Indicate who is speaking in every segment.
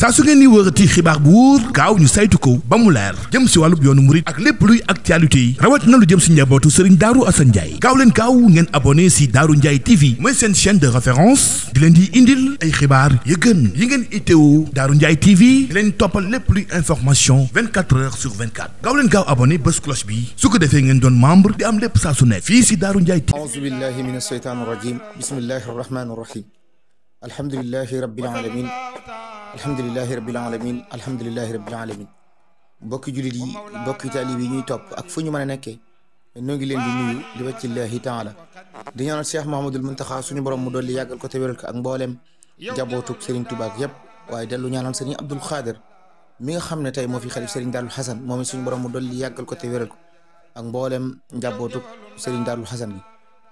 Speaker 1: saa su ngeen ni wërati xibaar bu wóor gaaw ñu saytu ko ba mu leer jëm si wàllub yoonu murit ak lépp luy actualité yi rawat na lu jëm si njabootu Serigne Darou Assane Ndiaye gaaw leen gaaw ngeen abonné si Darou Ndiaye TV mooy seen chaîne de référence di leen di indil ay xibaar yu gën yi ngeen itteewu Darou Ndiaye TV di leen toppal lépp luy information 24 heures sur 24 gaaw leen gaaw abonné bés cloche bi su ko defee ngeen doon membre di am lépp saa su ne fii si Darou Ndiaye TV.
Speaker 2: A'uuzu billahi mina shaytaani rajiim bismillahi rahmaani rahiim alhamdulillahi rabbil alamin alhamdulillahi rabbil alamin alhamdulillahi rabbil alamin mbokki jullit yi mbokki taalib yi ñuy topp ak fu ñu mën a nekkee ñoo ngi leen di nuyu li wajhillahi taala di ñaanal Cheikh Mouhamadoul Mountakha suñu borom mu dolli yàggal ko te wéral ko ak mboolem jabootug Serigne Touba ak yëpp waaye dellu ñaanal Serigne Abdoul Khadir mi nga xam ne tey moo fi xalif Serigne Darou Assane moom it suñu borom mu dolli yàggal ko te wéral ko ak mboolem jabootug Serigne Darou Assane bi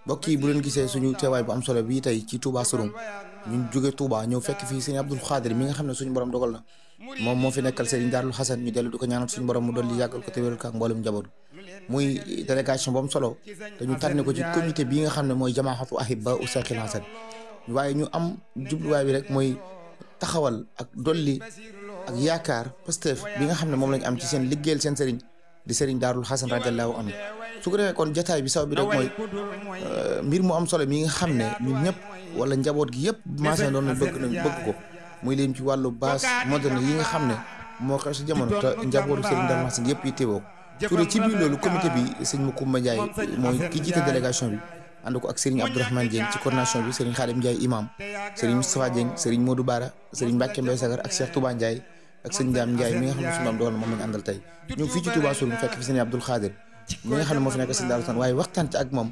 Speaker 2: mbokk yi bu leen gisee suñu teewaay bu am solo bii tey ci Touba Sorong ñu jóge Touba ñëw fekk fii Serigne Abdoul Khadir mi nga xam ne suñu borom dogal na moom moo fi nekkal Serigne Darou Assane ñu dellu di ko ñaanal suñu borom mu dolli yàggal ko te wéral ko ak mboolem njaboot muy délégation bu am solo te ñu tànne ko ci comité bi nga xam ne mooy jamaahatu ahibba u Sakhil Hasan waaye ñu am jubluwaay bi rek mooy taxawal ak dolli ak yaakaar Pastef bi nga xam ne moom lañu am ci seen liggéeyal seen Serigne di Serigne Darou Assane radiyallahu anhu su ko defee kon jotaay bi saw bi rek mooy mbir mu am solo mi nga xam ne ñun ñëpp wala njaboot gi yëpp maasa doon na bëgg ko muy leen ci wàllu base moderne yi nga xam ne moo xew si jamono te njabootu Serigne Darou Assane yëpp yi teewoo ko ci biir loolu comité bi sëñ Macoumba Ndiaye mooy ki jiite délégation bi ànd ko ak Serigne Abdourahmane Dieng ci coordination bi Serigne Khadim Ndiaye imam Serigne Moustapha Dieng Serigne Modou Bara Serigne Mbacke Mbaye Sagar ak Cheikh Touba Ndiaye ak sëñ Ndiam Ndiaye mi nga xam ne suñu doom dogal na moom lañu àndal tey ñu fii ci Touba Sorong fekk fi Serigne Abdoul Khadir mi nga xam ne moo fi nekk Serigne Darou Assane waaye waxtaan ci ak moom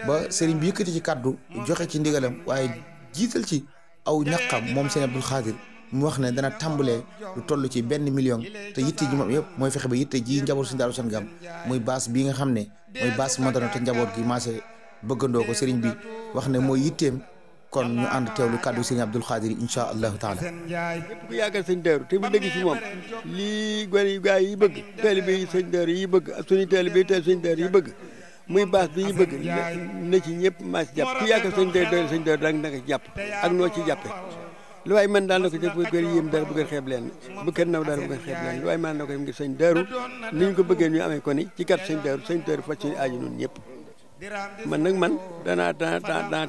Speaker 2: ba Serigne bi yëkkati ci kàddu joxe ci ndigalam waaye jiital ci aw ñaqam moom Serigne Abdoul Khadir mu wax ne dana tàmbalee lu toll ci 1 million te yitte ji moom yëpp mooy fexe ba yitte ji njaboot Serigne Darou Assane gam muy baas bi nga xam ne mooy baas moderne te njaboot gi maase bëggandoo ko Serigne bi wax ne mooy yitteem kon ñu ànd teewlu kàddu Serigne Abdoul Khadir insha allahu taala
Speaker 3: képp ku yàggal sëñ Darou te mu dëgg ci moom lii gone yu gaay yi bëgg taalibe yi sëñ Darou yi bëgg ak suñu taalibe yi sëñ Darou yi bëgg muy baas bi ñu bëgg na ci ñëpp maa ci jàpp ku yàggal sëñ Darou rek na nga ci jàpp ak noo ci jàppe lu waay man daal na ko jëf bu gën yéem dara bu gën xeeb leen bu gën naw dara bu gën xeeb leen lu waay man na ko ngir sëñ Darou ni ñu ko bëggee ñu amee ko ni ci kat sëñ Darou faj suñu aaju ñun ñëpp man nag danaa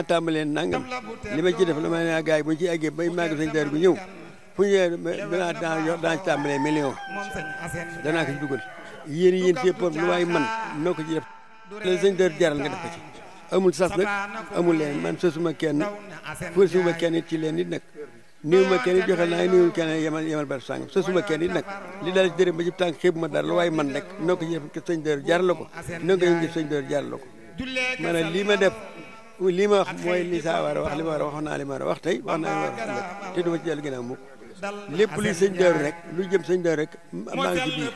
Speaker 3: tàmbalee nangam li ma ci def la ma ne gars yi bu ñu ci eggee bay màgg sëñ Darou bu ñëw fu ñu danaa ci tàmbalee million danaa ko ci dugal yéen ci pop lu waay man noo ko ci def leen sëñ Darou jaral nga def ko ci amul sas nag amul leen man sosuma kenn forcément kenn it ci leen it nag niw ma kenn it joxe naa niwul kenn yemal bar sàng sosuma kenn it nag li daal ci dërëm ba ci tànk xeebu ma dara lu waaye man rek noo ko def sëñ Darou jar la ko noo ko def sëñ Darou jar la ko ma ne lii ma def lii ma wax mooy li saa war a wax li ma war a wax naa li ma war a wax tey wax naa li ma war a wax te duma ci dellu ginnaaw mukk lépp luy sëñ Darou rek lu jëm sëñ Darou rek maa ngi ci biir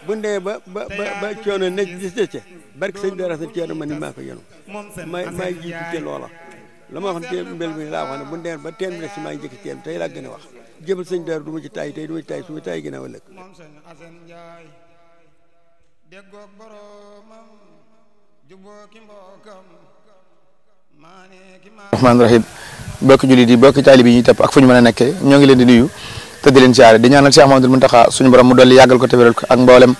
Speaker 3: bu ndee ba coono nekk gis dece barke sëñ Darou Assane coono ma ni maa ko yenu maa jiitu ci loola la ma wax ci mbel mi laa wax ne bu ndee ba teen bi rek si maa ngi jëkk teen tey laa gën a wax jëbal sëñ Darou du ma ci tay tey du ma ci tay su ma tay ginnaaw ëllëg
Speaker 4: rahmaani rahim bokki jullit yi bokki taalib yi ñuy topp ak fu ñu mën a nekkee ñoo ngi leen di nuyu te di leen siyaare di ñaanal Cheikh Mouhamadoul Mountakha suñu borom mu dolli yàggal ko te wéral ko ak mboolem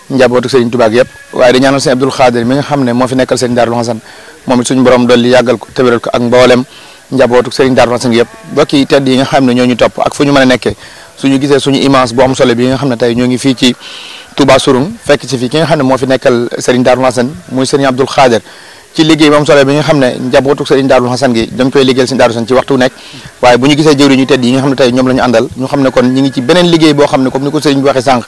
Speaker 4: njabootu Serigne Touba yëpp waaye di ñaanal Serigne Abdoul Khadir mi nga xam ne moo fi nekkal Serigne Darou Assane moom it suñu borom dolli yàggal ko te wéral ko ak mboolem njabootu Serigne Darou Assane yëpp bokki tedd yi nga xam ne ñoo ñu topp ak fu ñu mën a nekkee suñu gisee suñu image bu am solo bi nga xam ne tey ñoo ngi fii ci Touba Sorong fekk ci fii ki nga xam ne moo fi nekkal Serigne Darou Assane muy Serigne Abdoul Khadir ci liggéey moom solo bi nga xam ne njabootu Serigne Darou Assane gi dañ koy liggéeyal Serigne Darou Assane ci waxtu nekk waaye bu ñu gisee jëwriñ ñu tedd yi nga xam ne tey ñoom la ñu àndal ñu xam ne kon ñi ngi ci beneen liggéey boo xam ne comme ni ko Serigne bi waxee sànq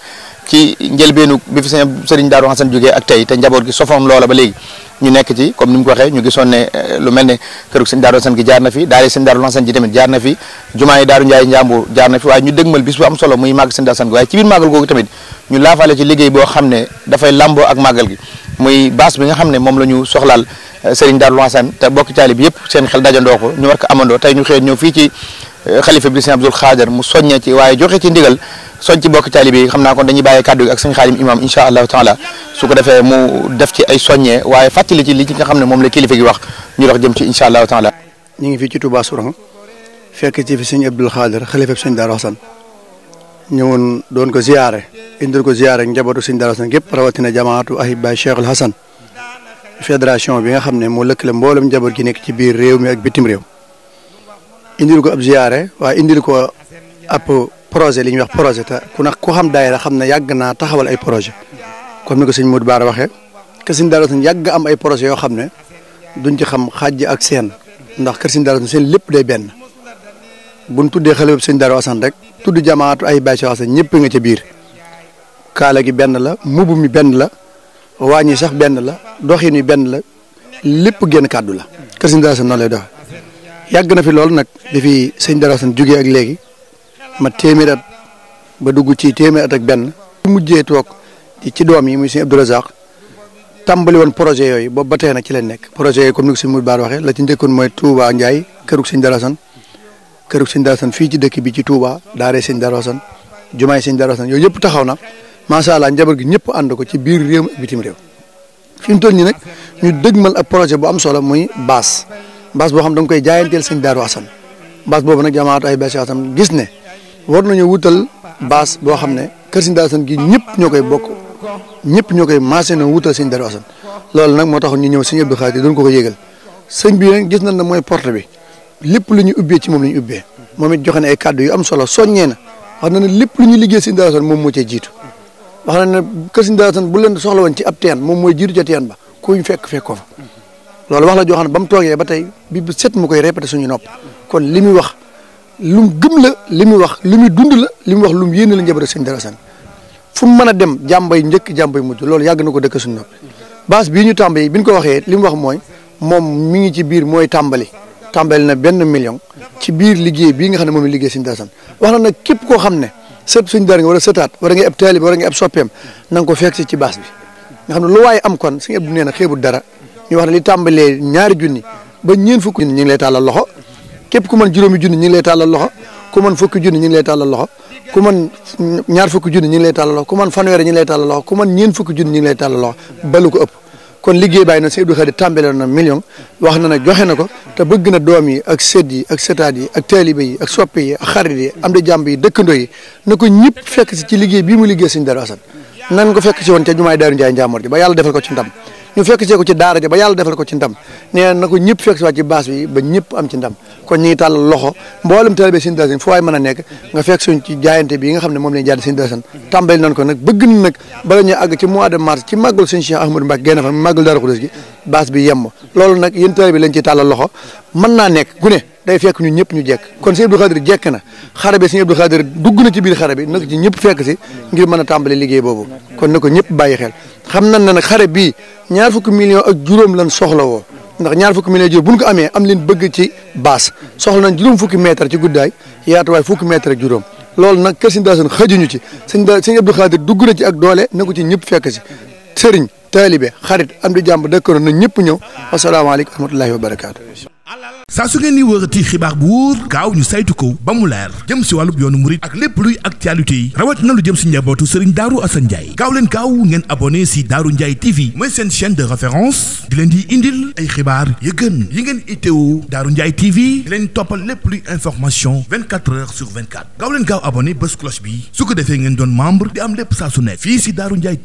Speaker 4: ci njëlbeenu bi fi Serigne Darou Assane jógee ak tey te njaboot gi sofoon loola ba léegi ñu nekk ci comme ni mu ko waxee ñu gisoon ne lu mel ne kërug Serigne Darou Assane gi jaar na fi daal Serigne Darou Assane ji tamit jaar na fi jumaa yi Daaru Ndiaye Njàmbur jaar na fi waaye ñu dëgmal bis bu am solo muy màgg Serigne Darou Assane gi waaye ci biir màggal googu tamit ñu laafaale ci liggéey boo xam ne dafay lamboo ak màggal gi muy baas bi nga xam ne moom la ñu soxlaal Serigne Darou Assane te bokki taalib yëpp seen xel dajandoo ko ñu war ko amandoo tey ñu xëy ñëw fii ci xalifa bi Serigne Abdoul Khadir mu soññee ci waaye joxe ci ndigal soñ ci bokki taalib yi xam naa kon dañuy bàyyi kàddu gi ak Serigne Khadim imam insha allahu taala su ko defee mu def ci ay soññee waaye fàttali ci li ci nga xam ne moom la kilifa gi wax ñu dox jëm ci insha allahu taala.
Speaker 5: ñu ngi fii ci Touba Sorong fekk ci fi sëñ Abdul Xaadir xalifa sëñ Daaru Xasan ñëwoon doon ko ziyaare indil ko ziyaare njabootu sëñ Daaru Xasan gépp rawatina jamaatu Ahibaay Cheikhul Hasan fédération bi nga xam ne moo lëkkale mboolem njaboot gi nekk ci biir réew mi ak bitim réew indil ko ab ziyaare waaye indil ko ab projet li ñuy wax projet te ku xam daayira xam ne yàgg naa taxawal ay projet comme ni ko sëñ Modou Bara waxee kër sëñ Daaru Xasan yàgg am ay projet yoo xam ne duñ ci xam xàjj ak seen ndax kër sëñ Daaru Xasan seen lépp day benn buñ tuddee xale bi sëñ Daaru Xasan rek tudd jamaatu ay Baay Xasan ñëpp nga ca biir kaala gi benn la mbubb mi benn la wàññi sax benn la doxin wi benn la lépp génn kàddu la kër sëñ Daaru Xasan noonu lay dox yàgg na fi loolu nag di fi sëñ Daaru Xasan jógee ak léegi ma téeméer at ba dugg ci téeméer at ak benn mujjee toog ci doom yi muy sëñ Abdou Razak tàmbali woon projet yooyu boobu ba tey nag ci leen nekk projet yooyu comme ni ko sëñ Modou Bara waxee la ci njëkkoon mooy Touba Ndiaye kërug sëñ Daaru Xasan kërug sëñ Daaru Xasan fii ci dëkk bi ci Touba daaree sëñ Daaru Xasan jumaay sëñ Daaru Xasan yooyu yëpp taxaw na macha allah njaboot gi ñëpp ànd ko ci biir réew mi ak bitim réew fi mu toll nii nag ñu dëgmal ak projet bu am solo muy baas boo xam da nga koy jaayanteel sëñ Daaru Xasan baas boobu nag jamaatu ay Baay Xasan gis ne war nañu wutal baas boo xam ne kër sëñ Daaru Xasan gi ñëpp ñoo koy bokk ñëpp ñoo koy maasee na wutal sëñ Daaru Xasan loolu nag moo tax ñu ñëw sëñ Abdou Khadir doon ko yégal sëñ bi nag gis nañ ne mooy porte bi lépp lu ñu ubbee ci moom la ñu ubbee moom it joxe na ay kàddu yu am solo soññee na wax na ne lépp lu ñu liggéey sëñ Daaru Xasan moom moo cee jiitu wax na ne kër sëñ Daaru Xasan bu leen soxla woon ci ab teen moom mooy jiitu ca teen ba kuñ fekk ko fa loolu wax la joo xam ne ba mu toogee ba tey bi bu set mu koy répété suñu nopp kon li muy wax lu mu gëm la li muy wax lu muy dund la li muy wax lu mu yéene la njabootu sëñ Daaru Xasan fu mu mën a dem jàmbay njëkk jàmbay mujj loolu yàgg na ko dëkk suñu noppi baas bii ñu tàmbali bi ñu ko waxee li mu wax mooy moom mi ngi ci biir mooy tàmbali na $1 million ci biir liggéey bii nga xam ne moom la liggéey sëñ Daaru Xasan wax na nag képp koo xam ne sët suñ daar nga wala sëtaat wala ngay ab taalibe wala ngay ab soppeem na nga ko fekk ci baas bi nga xam ne lu waaye am kon suñu Abdu nee na xeebul dara ñu wax ne li tàmbalee $2 junni ba ñeen fukki junni ñu ngi lay tàllal loxo képp ku mën juróomi junni ñu ngi lay tàllal loxo ku mën fukki junni ñu ngi lay tàllal loxo ku mën ñaar fukki junni ñu ngi lay tàllal loxo ku mën fanweeri ñu ngi lay tàllal loxo ku mën ñeen fukki junni ñu ngi lay tàllal loxo balu ko ëpp kon liggéey bàyyi na sëñ Abdou Khadir tàmbale na $1 million wax na nag joxe na ko te bëgg na doom yi ak sët yi ak sëtaat yi ak taalibe yi ak soppe yi ak xarit yi am di jàmb yi dëkkandoo yi na ko ñëpp fekk si ci liggéey bii mu liggéey sëñ Daaru Xasan nan ko fekk si woon ca jumaay Daaru Njaay Njaamoor ji ba yàlla defal ko ci ndam ñu fekk see ko ci daara ja ba yàlla defal ko ci ndam nee na ko ñëpp fekk si waat ci baas bi ba ñëpp am ci ndam kon ñu ngi tàllal loxo mboolem taalibe sëñ Daaru Xasan fu waay mën a nekk nga fekk suñ ci jaayante bi nga xam ne moom lañ jaay sëñ Daaru Xasan tàmbali nañ ko nag bëgg na nag bala ñu àgg ci mois de mars ci màggal sëñ Cheikh Ahmadou Mbacké génn fa màggal Daaru Xudoos gi baas bi yemb loolu nag yéen taalibe lañ ci tàllal loxo mën naa nekk gu ne day fekk ñun ñëpp ñu jekk kon sëñ Abdou Khadir jekk na xare bi sëñ Abdou Khadir dugg na ci biir xare bi nag ci ñëpp fekk si ngir mën a tàmbali liggéey boobu kon na ko ñëpp bàyyi xel xam nañ ne nag xare bii $20 millions ak juróom lan soxla woo ndax $20 millions juróom bu ñu ko amee am leen bëgg ci baas soxla nañ juróom fukki mètre ci guddaay yaatuwaay fukki mètre ak juróom loolu nag kër sëñ Daaru Xasan xajuñu ci sëñ Abdou Khadir dugg na ci ak doole na ko ci ñëpp fekk si sëriñ taalibe xarit am di jàmb dëkkoon na ñëpp ñëw asalaamaaleykum wa rahmatullahi wa barakaatu.
Speaker 1: saa su ngeen di wërati xibaar bu wóor gaaw ñu saytu ko ba mu leer jëm si wàllub yoonu murit ak lépp luy actualité yi rawat na lu jëm si njabootu Serigne Darou Assane Ndiaye gaaw leen gaaw ngeen abonné si Darou Ndiaye TV mooy seen chaîne de référence di leen di indil ay xibaar yu gën yi ngeen itteewu Darou Ndiaye TV di leen toppal lépp luy information 24 heures sur 24 gaaw leen gaaw abonné bés cloche bi su ko defee ngeen doon membre di am lépp saa su nekk fii si Darou Ndiaye